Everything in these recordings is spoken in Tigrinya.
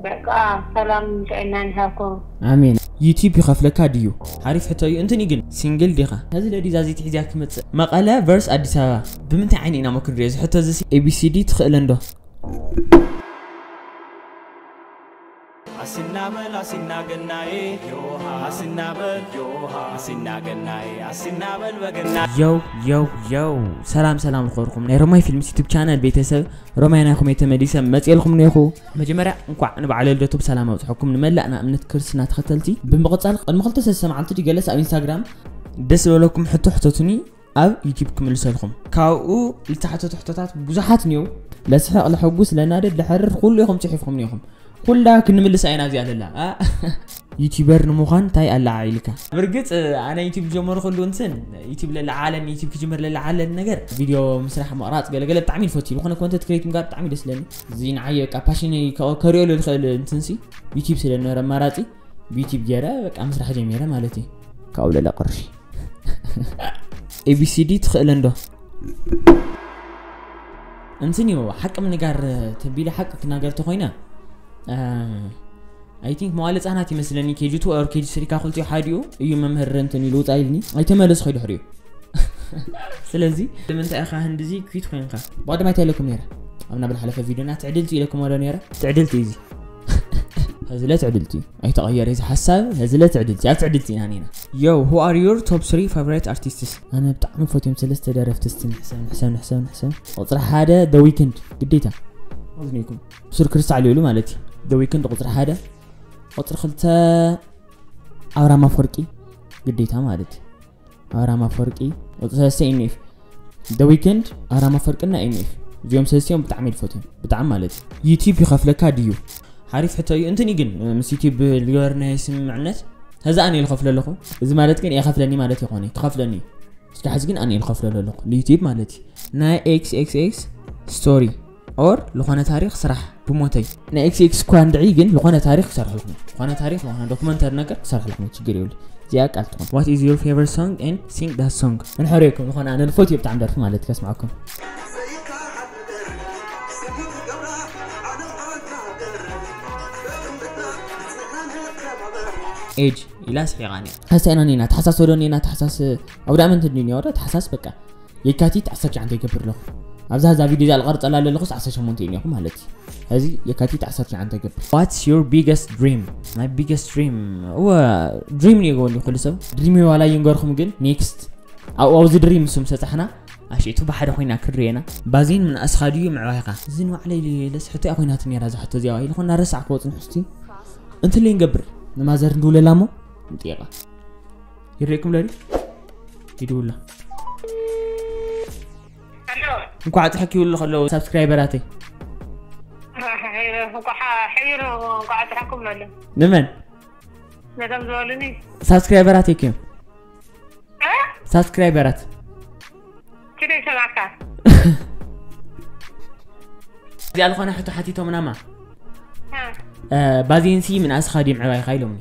በቃ ሰላም ጥዕና ንሃብኩም። ኣሜን። ዩቲዩብ ይኸፍለካ ድዩ? ሓሪፍ ሕቶ እዩ። እንትን ግን ሲንግል ዲኻ? ሕዚ ለዲ ዛዚ ትሒዝያ ክመጽእ መቐለ ቨርስ ኣዲስ ኣበባ ብምንታይ ዓይኒ ኢና ሞ ክንሪኦ? እዚ ሕቶ እዚ ሲ ኤቢሲዲ ትኽእለ እንዶ? ኣሲናበል ኣሲናገናዬ ዮሃ ኣሲናበል ዮሃ ኣሲናገናዬ ኣሲናበል በገና የው የው የው ሰላም ሰላም ዝኸርኩም ናይ ሮማይ ፊልምስ ዩቱብ ቻነል ቤተሰብ ሮማይ ናይኹም የተመሊሰ መፅኤልኩም ነይኹ። መጀመርያ እንኳዕ ንበዓለ ልደቱ ብሰላም ኣብፅሐኩም ንመላእና እምነት ክርስትና ተኸተልቲ። ብምቕፃል ቅድሚ ክልተ ሰለስተ መዓልቲ ድዩ ገለስ ኣብ ኢንስታግራም ደስ ዝበለኩም ሕቶ ሕተቱኒ ኣብ ዩቲብ ክምልሰልኩም። ካብኡ ልተሓተቱ ሕቶታት ብዙሓት ንየው። ለስሕቕ ለሐጉስ ለናደድ ለሐርር ኩሉ ኢኹም ፅሒፍኩም ነይኹም። ኩላ ክንምልስ ኣይና እዚኣ ለላ ዩቲበር ንምዃን እንታይ ኣለዓ ኢልካ? ብርግፅ ኣነ ዩቲብ ዝጀመርኩሉ እንትን ዩቲብ ለለዓለን ዩቲብ ክጅምር ለለዓለን ነገር ቪድዮ ምስራሕ ምቕራፅ ገለገለ ብጣዕሚ ይፈትዩ ዝኾነ ኮንተንት ክሬት ምግባር ብጣዕሚ ደስ ለኒ። እዚ ንዓየ በቃ ፓሽን ከሪኦ ልኽእል እንትንሲ ዩቲብ ስለነበረ ኣማራፂ ብዩቲብ ገይረ በቃ ምስራሕ ጀሚረ ማለት እዩ። ካብኡ ለለ ቅርሺ ኤቢሲዲ ትኽእለ እንዶ? እንትን እዩ ሓቂ ምንጋር ተቢለ ሓቂ ክናገር ተኮይነ I think መዋለ ህፃናት ይመስለኒ ኬጂ ቱ or ኬጂ ስሪ ካብ ክልቲኡ ሓዲኡ እዩ መምህር እንትን ኢሉ ውፃ ኢልኒ ኣይተመለስኹ ድሕሪኡ ስለዚ ንምንታይ ኢኻ ህንድዚ ኪት ኮይንካ ብቐደማይ እንታይ ኢለኩም ነይረ ኣብ ናብ ዝሓለፈ ቪድዮና ትዕድልቲ ኢለኩም ወረ ነይረ ትዕድልቲ እዩ እዚ እዚ ለ ትዕድልቲ እዩ ኣይተቐየረ እዚ ሓሳብ እዚ ለ ትዕድልቲ ኣብ ትዕድልቲ ኢና ኔና Yo, who are your top three favorite artists? ኣነ ብጣዕሚ ፈትዮም ሰለስተ ደረፍቲ እስቲ ንሕሰብ ንሕሰብ ንሕሰብ ንሕሰብ ቁፅሪ ሓደ The Weeknd ግዴታ ኣዝኒኩም ብሱር ክርስታ ዕልሉ ማለት እዩ The Weeknd ቁፅሪ ሓደ ቁፅሪ ክልተ ኣብራም ኣፈወርቂ ግዴታ ማለት እዩ ኣብራም ኣፈወርቂ ቁፅሪ ሰለስተ ኤንኤፍ The Weeknd ኣብራም ኣፈወርቅና ኤንኤፍ እዚኦም ሰለስቲኦም ብጣዕሚ ይፈትዮም ብጣዕሚ ማለት እዩ ዩቲብ ይኸፍለካ ድዩ ሓሪፍ ሕቶ እዩ እንትን እዩ ግን ምስ ዩቲብ ዝገበርናዮ ስምምዕነት ሀዚ ኣነ ይልኸፍለ ኣለኹ እዚ ማለት ግን የኸፍለኒ ማለት ይኾነ ክኸፍለኒ እዩ እስኪ ሕዚ ግን ኣነ ይልኸፍለ ኣለኹ ንዩቲብ ማለት እዩ ናይ ኤክስኤክስኤክስ ስቶሪ ኦር ዝኾነ ታሪክ ስራሕ ብሞተይ ናይ ኤክስኤክስ እኳ እንድዒ ግን ዝኾነ ታሪክ ክሰርሐልኩም ዝኾነ ታሪክ ዝኾነ ዶክመንተሪ ነገር ክሰርሐልኩም ችግር የብሉ እዚኣ ቃል ትኾን What is your favorite song and sing that song እንሕረየኩም ዝኾነ ኣነ ንፈትዮ ብጣዕሚ ደርፊ ማለት ከስማዕኩም ኤጅ ኢላ ስሒቓ ነያ ሓሳይና ኔና ተሓሳስ ወዶ ኔና ተሓሳስ ኣውዳእመንት ድንዮ ወደ ተሓሳስ በቃ የካቲት ዓሰርተ ትሽዓተ ይገብር ኣለኹ ኣብዛ ዛ ቪድዮ እዛ ዝቐርፀላ ዘለኹስ ዓሰርተ ሸሞንተ እዩ ነኹ ማለት እዩ ሕዚ የካቲት ዓሰርተ ትሽዓተ ይገብር What's your biggest dream? My biggest dream እወ ድሪም ንየገበሉ ኩሉ ሰብ ድሪም ዋላ ይንገርኩም ግን ኔክስት ኣብኡ ኣብዚ ድሪም ምስ ምሰፃሕና ኣሽቱ ብሓደ ኮይና ክርየና ባዚን ምንኣስኻ ድዩ ምዕባይኻ እዚ ንባዕለይ ለስሕቶ እያ ኮይናት ነራ ዝሕቶ እዚኣ ኢልኹ እናረሳዕክዎ ፅንሑ እስቲ እንትለይ ንገብር ንማዘር ንድውለላ እሞ ንጥየቃ ይርእየኩም ለዲ ይድውላ እንኳዕ ፅሕክ ይብሉ ከለዉ ሳብስክራይበራተይ እንኳዕ ሕቢሩ እንኳዕ ፅሕኩም ለለ ንመን ነቶም ዝበሉኒ ሳብስክራይበራተይ ክዮም ሳብስክራይበራት ችደ ይሰማዕካ እዚኣ ዝኾነ ሕቶ ሓቲቶምናማ ባዜንሲ ምንኣስኻ ድዩ ምዕባይኻ ኢሎምኒ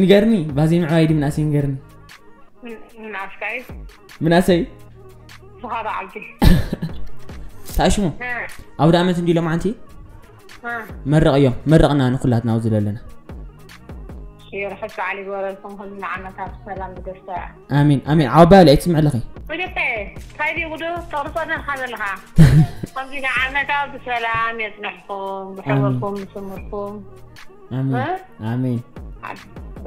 ንገርኒ ባዜን ምዕባይ ድዩ ምንኣሰይ ንገርኒ ምንኣስካ እዩ ምንኣሰይ ዝኻዳ ዓዲ ተኣሽሙ ኣውደ ኣመት እንዲ ሎማዓንቲ መርቕ እዮም መርቕና ንኩላትና ኣብዚ ዘለና ርሕት በዓል ይግበረልኩም ኩሉ ንዓመታ ብሰላም ብደስታ ኣሚን ኣሚን ዓባይ ለይ ትስምዕ ኣለኺ ብልተ እንታይ ድዩ ጉዱ ተቕርፀና ኢኻ ዘለኻ ከምዚ ንዓመታ ብሰላም የፅንሕኩም ብሕበኩም ብስምርኩም ኣሚን ኣሚን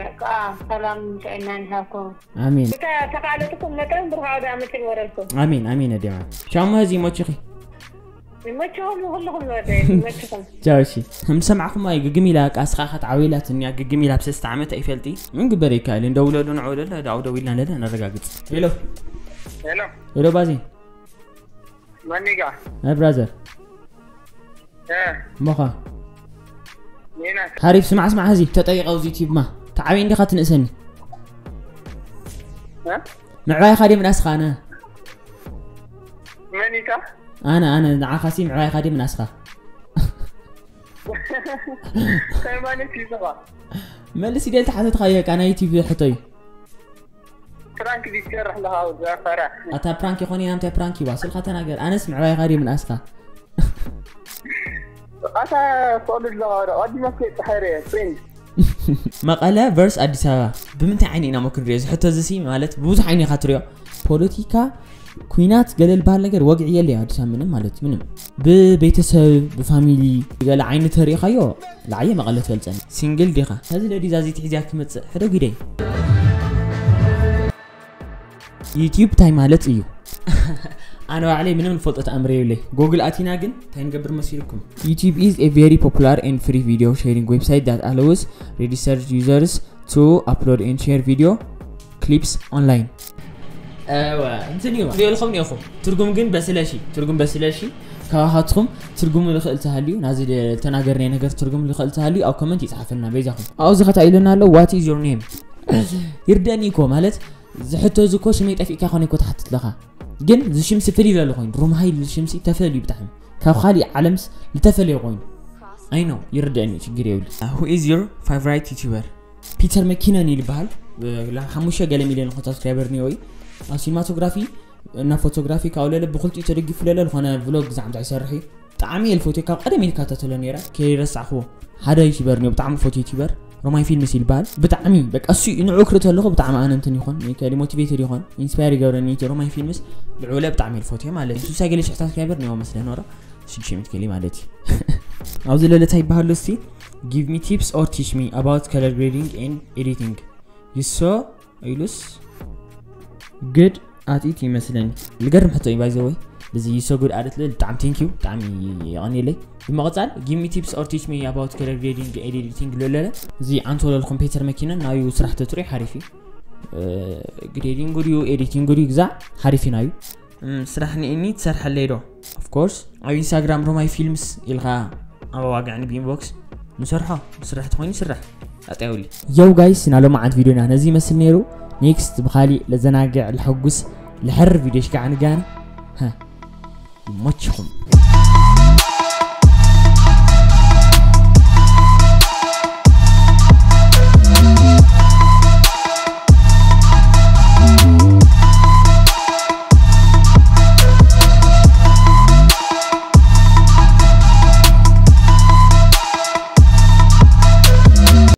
በቃ ሰላም ጥዕና ንሃብኩም ኣሚን ተቃለጥኩም መጠን ብርሃ ወደ ኣመት ይግበረልኩም ኣሚን ኣሚን ኣዴማ ሻማ እዚ ሞችኺ ይመችኹም ንኩልኹም ንወደ ይመችኹም ቻው እሺ ከም ዝሰማዕኹም ኣይ ግግም ኢላ ቃስኻ ካት ዓዊላት እኒያ ግግም ኢላ ብሰስተ ዓመት ኣይፈልጢ ምን ግበር ይካእል እንደውለሉ ንዕውለሉ ዳው ደው ኢልና ለለ ነረጋግጽ ሄሎ ሄሎ ሄሎ ባዚ መኒጋ ናይ ብራዘር እ ሞኻ ኒና ሓሪፍ ስማዕ ስማዕ ሕዚ ተጠይቀው እዚ ዩቲብማ ተዓበይ እንዲኻ ትንእሰኒ እ ምዕባይኻ ድየ ምናስኻ ኣነ መኒታ ኣነ ኣነ ንዓኻሲ ምዕባይኻ ድየ ምናስኻ እንታይ ማለት እዩ ዝባ መልስ ኢደል ተሓተትኻዮ ቃ ናይ ዩቲብ ሕቶ እዩ ፕራንክ ዲሰርሕ ለኻ ዘፈራ ኣታ ፕራንክ ይኾነ ኢና ምታይ ፕራንክ ይዋ ስልካ ተናገር ኣነስ ምዕባይኻ ድየ ምናስኻ ኣታ ትቐልድ ኣለኻ ዶ? ቀዲመ እኮ ይፅሓረ ፍሬንድ። መቐለ ቨርስ ኣዲስ ኣበባ ብምንታይ ዓይኒ ኢና ሞ ክንሪኦ? እዚ ሕቶ እዚ ሲ ማለት ብብዙሕ ዓይኒ ኢኻ ትሪኦ። ፖለቲካ፣ ኩናት፣ ገለ ዝበሃል ነገር ወግዒ የለ ኣዲስ ኣበባ ምንም ማለት ምንም። ብቤተሰብ ብፋሚሊ ገለ ዓይኒ ተሪእኻዮ ላዓየ መቐለ ትበልፀኒ። ሲንግል ዲኻ? ሕዚ ለዲዛ እዚ ትሒዝያ ክመፅእ ሕደጉ ኢደይ። ዩቲዩብ እንታይ ማለት እዩ? ኣነ ባዕለይ ምንም ንፈልጦ ተኣምር የብለይ። ጎግል ኣቲና ግን እንታይ ንገብር መሲልኩም? YouTube is a very popular and free video sharing website that allows registered users to upload and share video clips online. እወ እንትን እዩ ሪኦልኹም ኒኹም ትርጉም ግን በስለሺ ትርጉም በስለሺ ካባኻትኩም ትርጉሙ ልኽእል ተሃልዩ ናዚ ተናገርናይ ነገር ትርጉም ልኽእል ተሃልዩ ኣብ ኮመንት ይፅሓፈልና በይዛኹም። ኣብዚ ኸታ ኢሉና ኣሎ what is your name? ይርደኒ እኮ ማለት ዝሕቶ እዚ እኮ ሽመይ ጠፊእካ ኮነ እኮ ትሓትት ለኻ ግን ዝሽምሲ ፍል ይበሉ ኮይኑ ሮምሃይ ዝሽምሲ ተፈልዩ ብጣዕሚ ካብ ካሊእ ዓለምስ ዝተፈለየ ኮይኑ ኣይኖ ይርደኒ ችግር የብሉ። Who is your favorite YouTuber? ፒተር መኪነን ይልበሃል። ሓሙሽተ ገለ ሚሊዮን ኾ ሳብስክራይበር ኒኦ እዩ ኣብ ሲኒማቶግራፊ እና ፎቶግራፊ ካብ ለለ ብክልቲኡ ተደጊፉ ለለ ዝኾነ ቭሎግ ብዛዕባ እንታይ ይሰርሕ እዩ። ብጣዕሚ እየ ልፎትዮ ካብ ቀደም ኢልካ ተተሎ ነይረ ከይረሳዕክዎ ሓደ ዩቲበር ኒዮ ብጣዕሚ ልፎትዮ ዩቲበር ሮማይ ፊልምስ ይልበሃል። ብጣዕሚ በቃ እሱ ንዑ ክርኢ ተለኹ ብጣዕሚ ኣነ እንትን ይኾን ሞቲቬትድ ይኾን ኢንስፓየር ይገብረኒ እቲ ሮማይ ፊልምስ ልዑለ ብጣዕሚ እየ ልፎትዮ ማለት እዩ። ሱሳ ገለ ሽሕ ሳብስክራይበር ኒዮ መስለ ኖረ ሽዱሽተ ሚእቲ ገለ ማለት እዩ። ኣብዚ ለለ እንታይ ይበሃሉ እስቲ give me tips or teach me about color grading and editing you so ኢሉስ good at it ይመስለኒ። ልገርም ሕቶ እዩ by the way እዚ you so good at it ልብል ብጣዕሚ thank you ብጣዕሚ የቐንየለይ። ብምቕፃል give me tips or teach me about color grading and editing ልለለ እዚ ኣንቶለል ኮምፒውተር መኪና ናዩ ስራሕ ተትሪኦ ሓሪፍ እዩ። ግሬዲንግ ድዩ ኤዲቲንግ ድዩ ግዛዕ ሓሪፍ እዩ ናዩ። እም፣ ስራሕ ንእኒ ትሰርሐለይ ዶ? Of course ኣብ ኢንስታግራም ሮማይ ፊልምስ ኢልካ ኣብ ኣዋግዕኒ ብኢንቦክስ ንሰርሖ ስራሕ ተኾይኑ ይስራሕ ኣጥያውሊ። Yo guys ናይ ሎማዓንቲ ቪድዮና ነዚ ይመስል ነይሩ። ኔክስት ብኻሊእ ለዘናግዕ ለሐጉስ ለሐር ቪድዮ ሽጋዕ ንጋኒ። ይመችኹም።